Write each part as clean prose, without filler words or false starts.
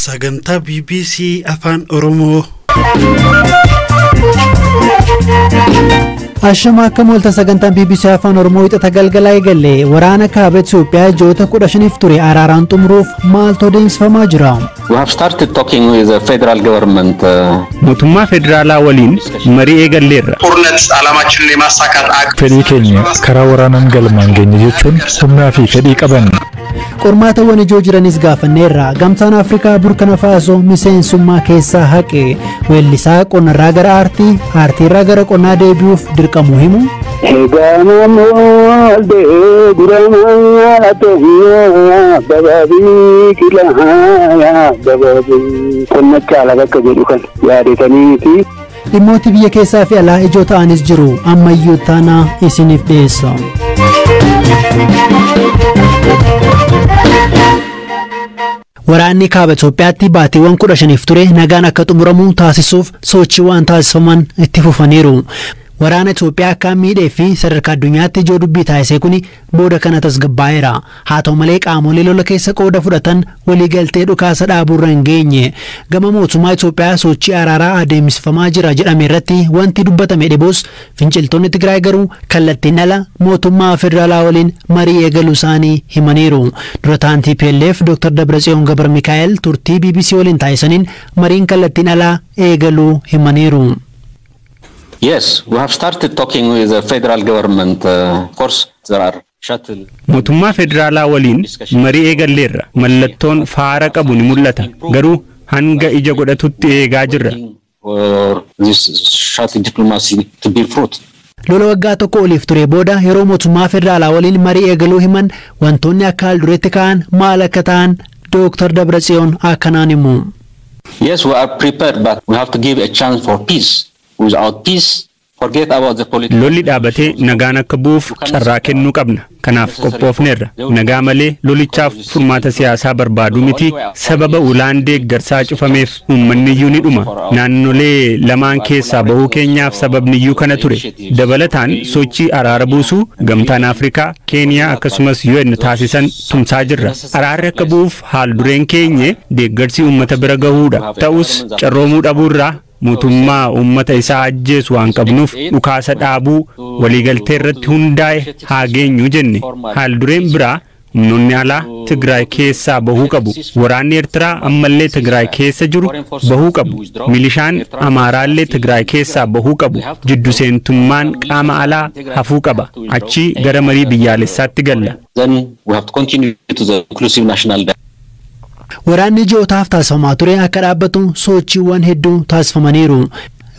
Sagantaa BBC Afaan Oromoo. Ashama akkam oolta. Sagantaan BBC Afaan Oromoo Wixata galgalaa eegalle. Waraana kaaba Itoophiyaa ji'oota 15f ture araaraan xumuruuf maaltu adeemsifamaa jira? We have started talking with the federal government. Mootummaa federaalaa waliin marii eegalleerra. ጦርነት ዓላማችንን የማሳካት አቅም Fedhii keenya karaa waraanaan galmaan geenya jechuun humnaa fi fedhii qaban. Qormaatawwan ijoo jiranis gaafanneerra. Gamtaan Afrikaa Burkina Faasoo miseensummaa keessaa haqe. Weellisaa qonnarraa gara aartii, aartiirraa gara qonnaa deebi'uuf dirqamuu himu. Egaa dura bababii kilaa bababii qonna caala bakka jedhu kan yaadatanii. Dhimmooti biyya keessaa fi alaa ijoo ta'anis jiru, ammayyuu taanaa isiniif dhiyeessa. Waraanni kaaba Itoophiyaatti baatiiwwan 15f ture nagaan akka xumuramu taasisuuf sochiiwwan taasifaman itti fufaniiru. Waraana Itoophiyaa akka miidhee fi sadarkaa addunyaatti ijoo dubbii taasise kuni booda kana tasgabbaa'eera. Haa ta'u malee, qaamolee lola keessa qooda fudhatan waliigaltee dhukaasa dhaabuurra hin geenye. Gama mootummaa Itoophiyaa sochii araaraa adeemsifamaa jira jedhame irratti wanti dubbatame dhibus, finciltoonni Tigraay garuu kallattiin ala mootummaa federaalaa waliin marii eegaluu isaanii himaniiru. Dura ta'an TPLF Dr. Dabratsiyoon Gabra Mikaa'el turtii BBC waliin taasisaniin mariin kallattiin alaa eegaluu himaniiru. Yes, we have started talking with the federal government. Of course, there are shuttle. Mootummaa federaalaa waliin marii eegalleerra. Mallattoon faara qabu ni mul'ata. Garuu hanga ija godhatutti eegaa jirra. For this shuttle diplomacy to bear fruit. Lola waggaa tokko oliif ture booda yeroo mootummaa federaalaa waliin marii eegaluu himan wantoonni akka haal dureetti ka'an maal akka ta'an Dooktar Dabratsiyoon akkanaan himu. Yes, we are prepared, but we have to give a chance for peace. Without peace, forget about the political. Lolli dhaabatee nagaan akka bu'uuf carraa kennuu qabna. Kanaaf qophoofneerra. Nagaa malee lolichaaf furmaata siyaasaa barbaaduu miti. Sababa ulaan deeggarsaa cufameef uummanni iyyuu ni dhuma. Naannolee lamaan keessaa bahuu keenyaaf sababni iyyuu kana ture. Dabalataan sochii araara buusuu Gamtaan Afrikaa, Keeniyaa akkasumas UN taasisan tumsaa jirra. Araarri akka bu'uuf haal dureen keenye deeggarsi uummata bira gahuudha. Ta'us carroomuu dhabuurraa mootummaa uummata isaa ajjeesu waan qabnuuf dhukaasa dhaabuu waliigaltee irratti hundaa'e haa geenyu jenne. Haal dureen biraa humnoonni alaa Tigraay keessaa bahuu qabu. Waraanni Eertiraa ammallee Tigraay keessa jiru bahuu qabu. Milishaan Amaaraallee Tigraay keessaa bahuu qabu. Jiddu seentummaan qaama alaa hafuu qaba. Achii gara marii biyyaalessaatti galla. Then we have to continue to the inclusive national dialogue. Waraanni ji'ootaaf taasifamaa ture akka dhaabbatu sochiiwwan hedduu taasifamaniiru.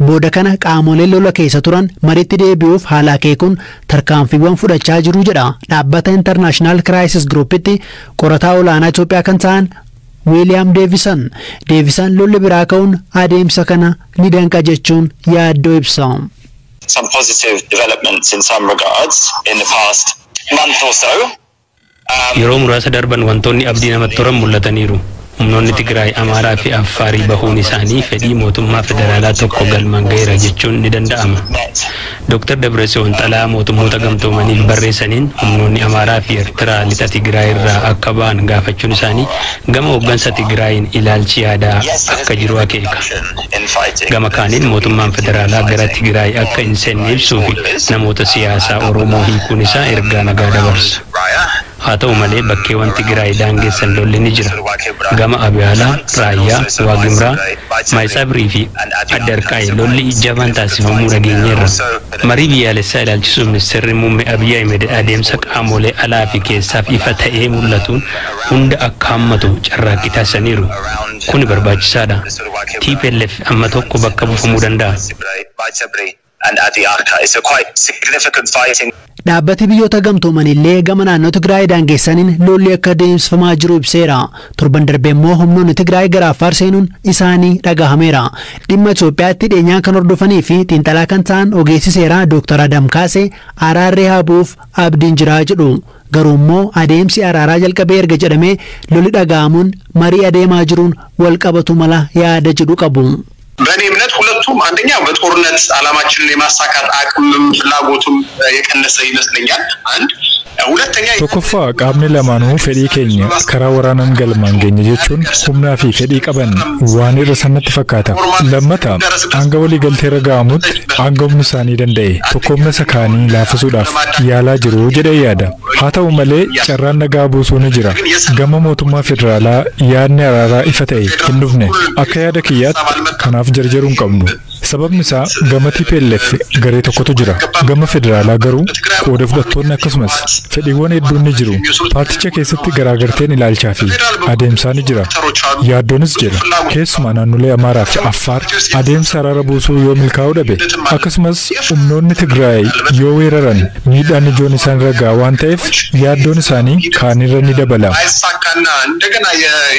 Booda kana qaamoleen lola keessa turan mariitti deebi'uuf haala akeekuun tarkaanfiiwwan fudhachaa jiru jedha dhaabbata International Crisis Groupitti qorataa olaanaa Itoophiyaa kan ta'an Wiiliyaam Deevisan. Deevisan lolli biraa ka'uun adeemsa kana ni danqa jechuun yaaddoo ibsa. Some positive developments in some regards in the past month or so. Yeroo muraasa darban wantoonni abdii namatti toran mul'ataniiru. Humnoonni Tigraay, Amaaraa fi Affaarii bahuun isaanii fedhii mootummaa federaalaa tokko galmaan gaheera jechuun ni danda'ama. Dr. Dabratsiyoon xalayaa Mootummoota Gamtoomaniif barreessaniin humnoonni Amaaraa fi Eertiraa lixa Tigraay irraa akka ba'an gaafachuun isaanii gama hooggansa Tigraayin ilaalchi yaadaa akka jiru akeeka. Gama kaaniin mootummaan federaalaa gara Tigraay akka hin seenne ibsuu fi namoota siyaasaa Oromoo hiikuun isaa ergaa nagaa dabarsa. Haa ta'u malee, bakkeewwan Tigraay daangessan lolli ni jira. Gama Abiyaalaa, Raayyaa, Waagimraa, Maayisaabirii fi Addarqaay lolli jabaan taasifamuu dhageenyeerra. Marii biyyaalessaa ilaalchisuun Ministeerri Muummee Abiyyi Ahmed adeemsa qaamolee alaa fi keessaaf ifa ta'ee mul'atuun hunda akka hammatu carraaqqii taasisaniiru. Kuni barbaachisaadha. TPLF amma tokko bakka buufamuu danda'a. And Adi Arka. It's a quite significant fighting. Dhaabbati Biyyoota Gamtooman illee gama naannoo Tigraay daangeessaniin lolli akka adeemsifamaa jiru ibseera. Torban darbe immoo humnoonni Tigraay gara Affaar seenuun isaanii dhagahameera. Dhimma Itoophiyaatti dhiyeenyaan kan hordofanii fi xiinxalaa kan ta'an ogeessi seeraa Dr. Adam Kaasee araarri haa bu'uuf abdiin jiraa jedhu. Garuu immoo adeemsi araaraa jalqabee erga jedhamee lolli dhaga'amuun marii adeemaa jiruun wal qabatu mala yaada jedhu qabu. በእኔ እምነት ሁለቱም፣ አንደኛ በጦርነት ዓላማችንን የማሳካት አቅምም ፍላጎቱም የቀነሰ ይመስለኛል። አንድ Tokkoffaa, qaamni lamaanuu fedhii keenya karaa waraanaan galmaan geenya jechuun humnaa fi fedhii qaban waan irra sanatti fakkaata. Lammata, hanga walii galtee irra ga'amutti hanga humni isaanii danda'e tokko humna isa kaanii laaffisuudhaaf yaalaa jiru jedhee yaada. Haa ta'u malee, carraan nagaa buusuu ni jira. Gama mootummaa federaalaa yaadni araaraa ifa ta'e hin dhufne. Akka yaada kiyyaatti kanaaf jarjaruu hin qabnu. Sababni isaa gama TPLF garee tokkotu jira. Gama federaalaa garuu qooda fudhattoonni akkasumas fedhiiwwan hedduun ni jiru. Paarticha keessatti garaagarteen ilaalchaa fi adeemsaa ni jira. Yaaddoonis jira. Keessumaa naannolee Amaaraa fi Affaar adeemsa araara buusuu yoo milkaa'uu dhabe, akkasumas humnoonni Tigraay yoo weeraran, miidhaan ijoon isaan irra ga'a waan ta'eef yaaddoon isaanii kaanirra ni dabala. አይሳካና እንደገና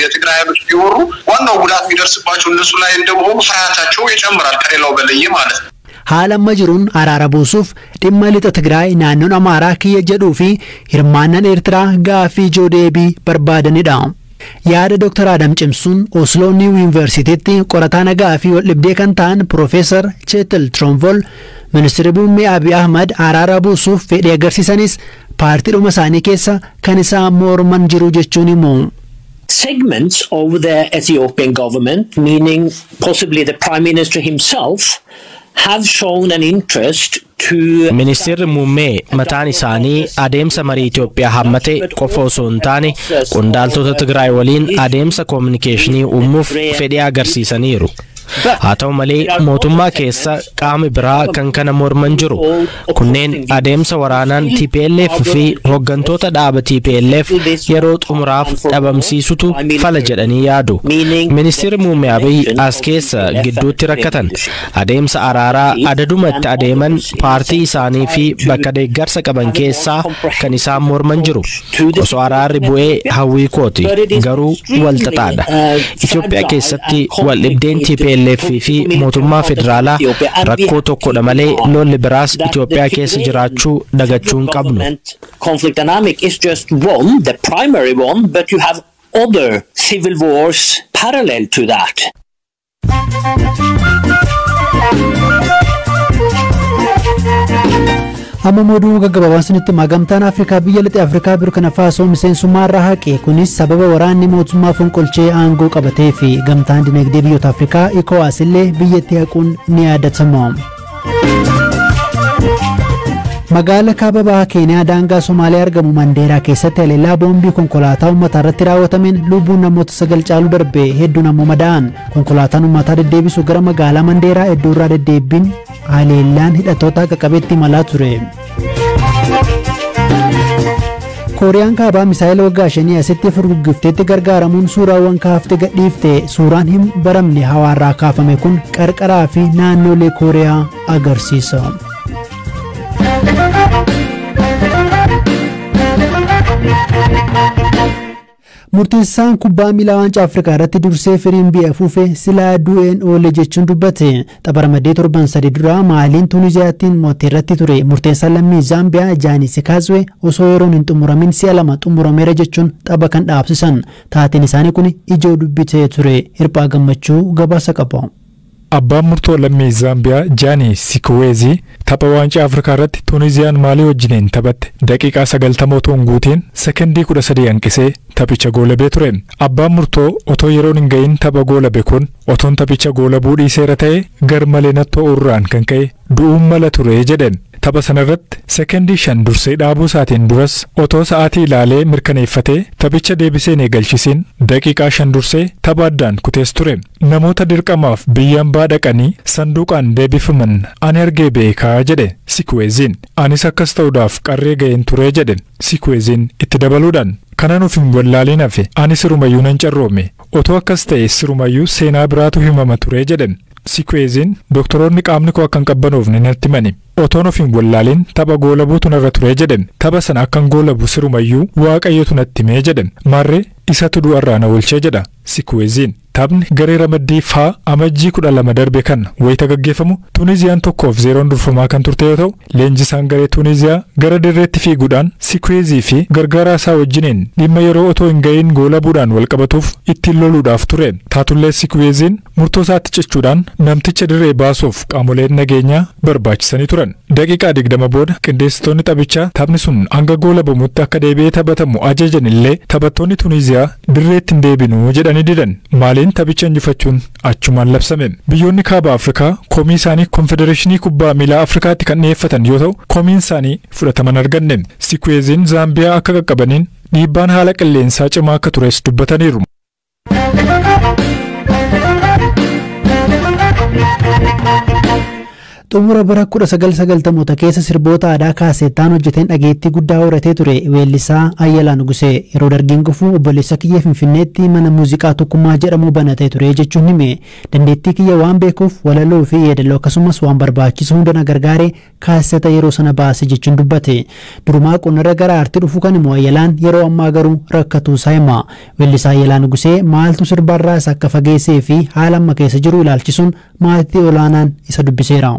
የትግራይ ኃይሎች ቢወሩ ዋናው ጉዳት የሚደርስባቸው እነሱ ላይ እንደመሆኑ ፍርሃታቸው ይጨምራል ከሌላው በለየ ማለት ነው። Haala amma jiruun araara buusuuf dhimma lixa Tigraay, naannoon Amaaraa kiyya jedhuu fi hirmaannaan Eertiraa gaaffii ijoo deebii barbaadanidha. Yaada Dr. Adam Cimsuun Oslo New Yuunivarsiitiitti qorataa nagaa fi waldhibdee kan ta'an Profeesar Cheetil Tronvol, ministeerri muummee Abiy Ahmad araara buusuuf fedhii agarsiisanis paartiidhuma isaanii keessa kan isaan morman jiru jechuun himu. Segments of the Ethiopian government, meaning possibly the Prime Minister himself, have shown an interest to Ministeerri muummee mataan isaanii adeemsa marii Itoophiyaa hammate qofa osoo hin taane qondaaltota Tigraay waliin adeemsa koominikeeshinii uumuuf fedhii agarsiisaniiru. Haa ta'u malee, mootummaa keessa qaami biraa kan kana morman jiru. Kunneen adeemsa waraanaan TPLF fi hooggantoota dhaaba TPLF yeroo xumuraaf dhabamsiisutu fala jedhanii yaadu. Ministeerri muummee Abiy as keessa gidduutti rakkatan. Adeemsa araaraa adaduma itti adeeman paartii isaanii fi bakka deeggarsa qaban keessaa kan isaan morman jiru. Osoo araarri bu'ee hawwii kooti, garuu wal xaxaadha. Itoophiyaa keessatti wal dhibdeen TPLF fi mootummaa federaalaa rakkoo tokkodha malee lolli biraas Itoophiyaa keessa jiraachuu dagachuu hin qabnu. Conflict dynamic is just one, the primary one, but you have other civil wars parallel to that. Amma oduu gaggabaabaan sinitti himaa. Gamtaan Afrikaa biyya lixa Afrikaa Burkina Faasoo miseensummaa irraa haqe. Kunis sababa waraanni mootummaa fonqolchee aangoo qabatee fi gamtaan dinagdee biyyoota Afrikaa ECOWAS illee biyyattii haquun ni yaadatama. Magaala kaaba bahaa Keeniyaa daangaa Somaaliyaa argamu Mandeeraa keessatti haleellaa boombii konkolaataa uummataa irratti raawwatameen lubbuun namoota sagal caalu darbe, hedduun ammoo madaa'an. Konkolaataan uummataa deddeebisu gara magaalaa Mandeeraa iddoo irraa deddeebiin haleellaan hidhattoota qaqqabeetti imalaa ture. Kooriyaan Kaabaa misaayila waggaa 5 asitti furguggifteetti gargaaramuun suuraawwan kaaftee gadhiifte. Suuraan hin baramne hawaarraa kaafame kun qarqaraa fi naannolee Kooriyaa agarsiisa. Murteessaan kubbaa miilaa waancaa Afrikaa irratti dursee firiin biyya afuufe silaa du'een oole jechuun dubbate. Tapha ramaddee torban 3 dura Maaliin Tuuniziyaattiin mo'atte irratti ture. Murteessaan lammii Zaambiyaa Jaanis Kaazwee osoo yeroon hin xumuramin si'a lama xumurameera jechuun tapha kan dhaabsisan. Taateen isaanii kun ijoo dubbitee ture. Hirphaa Gammachuu gabaasa qaba. Abbaan murtoo lammii Zaambiyaa Jaanii Sikuweezii tapha waancaa Afrikaa irratti Tuuniziyaan Maalii wajjiniin taphatte daqiiqaa 90 otoo hin guutiin sekendii 13 hanqisee taphicha goolabee ture. Abbaan murtoo otoo yeroon hin gahin tapha goolabe kun otoon taphicha goolabuu dhiiseera ta'e gar malee nattoo urraan kan ka'e du'uun mala ture jedhan. Tapha sanarratti sekendii 5 dursee dhaabuu isaatiin duras otoo sa'aatii ilaalee mirkaneeffatee taphicha deebisee hin eegalchisiin daqiiqaa 5 dursee tapha addaan kutees ture. Namoota dirqamaaf biyya hambaa dhaqanii sanduuqaan deebifaman ani argee beekaa jedhe Sikweeziin. Anis akkas ta'uudhaaf qarree ga'een ture jedhe Sikweeziin itti dabaluudhaan. Kanan of hin wallaaliin hafe, ani sirumayyuu nan carroome. Otoo akkas ta'e sirumayyuu seenaa biraatu himama ture jedhe. Sikweeziin doktoroonni qaamni koo akka hin qabbanoofne natti himani. Otoon of hin wallaalin tapha goolabuutu narra ture jedhe. Tapha sana akkan goolabu sirumayyuu Waaqayyotu natti himee jedhe. Maarree isatu du'arraa na oolchee jedha Sikweeziin. Taphni garee ramaddii faa Amajjii 12 darbe kan wayita gaggeeffamu Tuuniziyaan 1-0 durfamaa kan turte yoo ta'u, leenjisaan garee Tuuniziyaa gara dirreetti fiiguudhaan Sikweezii fi gargaaraa isaa wajjiniin dhimma yeroo otoo hin ga'iin goolabuudhaan walqabatuuf ittiin loluudhaaf ture. Taatullee Sikweeziin murtoo isaatti cichuudhaan namticha dirree baasuuf qaamoleen nageenyaa barbaachisanii turan. Daqiiqaa 20 booda qindeessitoonni taphichaa taphni sun hanga goolabamutti akka deebi'ee taphatamu ajajan illee taphattoonni Tuuniziyaa dirreetti hin deebinu jedhanii didan. Maaliin taphicha injifachuun achumaan labsame. Biyyoonni kaaba Afrikaa komii isaanii Konfedereeshinii Kubbaa Miilaa Afrikaatti kan dhiyeeffatan yoo ta'u, komiin isaanii fudhataman arganne. Sikweeziin Zaambiyaa akka qaqqabaniin dhiibbaan haala qilleensaa cimaa akka tures dubbataniiru. Xumura bara 1990moota keessa sirboota aadaa kaasettaan hojjeteen dhageettii guddaa horatee ture weellisaa Ayyalaa Nugusee yeroo dargiin kufuu obboleessa kiyya Finfinneetti mana muuziqaa Tokkummaa jedhamu banatee ture jechuun hime. Dandeettii kiyya waan beekuuf walaloo fi yeedaloo akkasumas waan barbaachisu hunda na gargaare kaaseta yeroo sana baase jechuun dubbate. Durumaa qonnarra gara aartii dhufuu kan himu Ayyalaan yeroo ammaa garuu rakkatuu isaa hima. Weellisaa Ayyalaa Nugusee maaltu sirbarraa isa akka fageessee fi haala amma keessa jiru ilaalchisuun maatii olaanaan isa dubbiseera.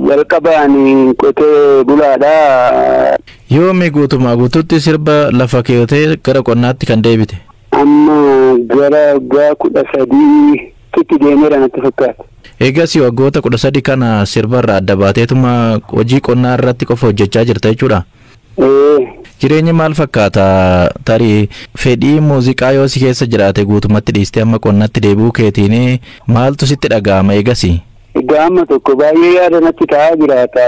Jalqabaan qotee bulaadha. Yoomi guutumaa guutuutti sirba lafa keewwatee gara qonnaatti kan deebite? Amma gara waggaa 13tti deemeera natti fakkaata. Eegas waggoota 13 kana sirbarraa adda baateetuma hojii qonnaa irratti qofa hojjechaa jirta jechuudha. Jireenyi maal fakkaata? Tarii fedhii muuziqaa yoo si keessa jiraate guutumatti dhiistee amma qonnatti deebi'uu keetiin maaltu sitti dhaga'ama eegasi? Egaa amma tokko baay'ee yaada natti ta'aa jiraata.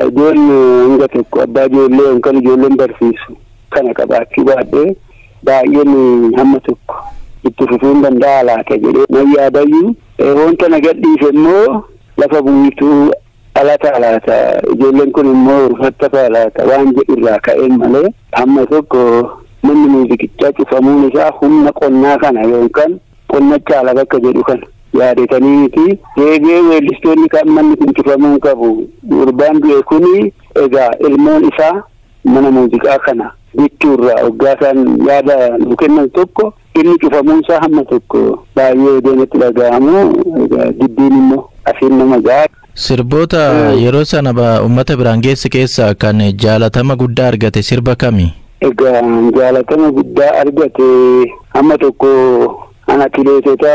Ijoollee hanga tokko abbaa ijoollee yookaan ijoolleen barsiisu kana qabaachuu baadhee baay'een hamma tokko itti fufuu hin danda'a laata jedhee nan yaadayyuu. Wanta na gadhiise immoo lafa bu'iituu alata laata ijoolleen kun immoo rufatta laata waan jedhu irraa ka'een malee hamma tokko manni muuziqichaa cufamuun isaa humna qonnaa kana yookaan qonna caala bakka jedhu kana. Yaadetaniiti deebi'ee weellistoonni kan manni kun cufamuu qabu gurbaan du'e kuni egaa ilmoon isaa mana muuziqaa kana jechuurraa waggaa isaan yaada nu kennan tokko inni cufamuun isaa hamma tokko baay'ee deematti dhaga'amu egaa diddiin immoo asiin nama ga'a. Sirboota yeroo sana uummata biraan geesse keessaa kan jaalatama guddaa argate sirba kami? Egaa jaalatama guddaa argate hamma tokko ana atileetota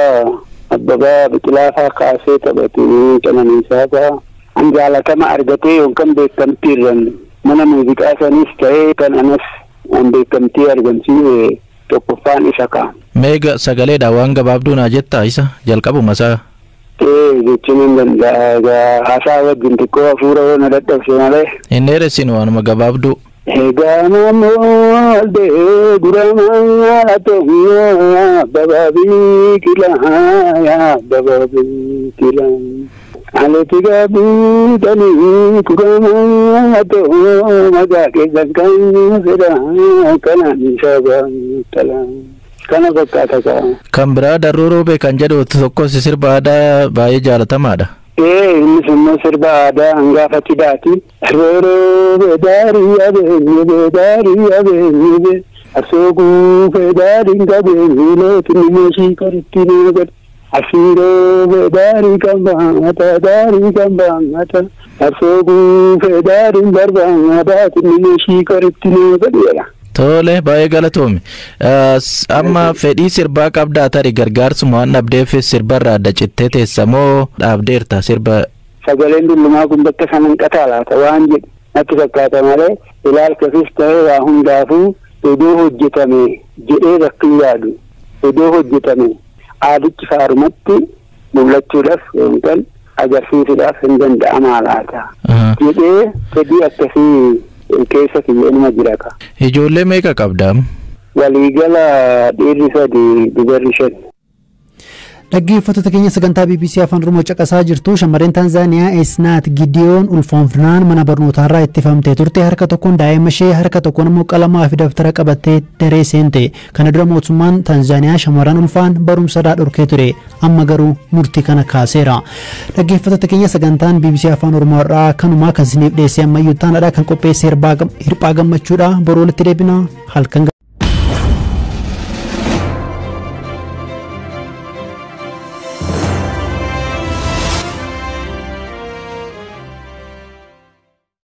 Abbabaa Biqilaa fa'aa kaasee taphatu Qananiisaa fa'aa an jaalatama argatee yookaan beekamtii irraan mana muuziqaa sanis ta'ee kan anas an beekamtii argamsiise tokkoffaan isa ka'a. Meega sagaleedha waan gabaabduu naa jettaa isa jalqabuma isaa. Jechuun hin danda'a egaa haasaa wajjin xiqqoo hafuura yoo na dadhabse malee. Hin dheeressinu waanuma gabaabduu. Egaa naannoo aldee guramaa ta'uu Abbabaa Biqilaa Abbabaa Biqilaa. Aleeti gaabitanii guramaa ta'uu magaa keessan kan fedhaa kanaan saba talaa. Kana fakkaata ka'a. Kan biraa Darruu Roobee kan jedhu tokkos sirba aadaa baay'ee jaalatamaadha. Innis immoo sirba aadaa hangafa cidhaati. Rooroo daarii abeenyee daarii abeenyee arsoo guufee daariin qabeenyee lootinni meeshii koritti ni godhe. Asiiroo daarii kan baangata daarii kan baangata arsoo guufee daariin barbaangata tinni meeshii koritti ni godhe jedha. Tole baay'ee galatoomi. Amma fedhii sirbaa qabdaa tarii gargaarsuma waan dhabdeef sirbarraa adda cittee teessa moo dhaabdeerta sirba? Sagaleen dullumaa kun bakka sanan qataa laata waan jedhu natti fakkaata malee ilaalchafis ta'ee waa hundaafuu iddoo hojjetame jedhee bakki yaadu iddoo hojjetame aadichi faarumatti mul'achuudhaaf yookaan agarsiisuudhaaf hin danda'amaa laata jedhee fedhii akkasii keessa kiyya jira ka. Ijoollee meeqa qabdaa? Waliigala dhiirri 3 dubarri 5. Dhaggeeffattoota keenya sagantaa BBC Afaan Oromoo caqasaa jirtu shamarreen Taanzaaniyaa Esnaat Gidiyoon ulfoomfinaan mana barnootaarraa ittifamtee turte harka tokkoon daa'ima ishee harka tokkoon immoo qalamaa fi dabtara qabattee daree seente. Kana dura mootummaan Taanzaaniyaa shamarran ulfaan barumsarraa dhorkee ture. Amma garuu murtii kana kaaseera. Dhaggeeffattoota keenya sagantaan BBC Afaan Oromoo irraa kanumaa kan isiniif dhiyeesse ammayyuu taanaadha kan qopheesse Hirphaa Gammachuudha. Boroo walitti deebina halkan.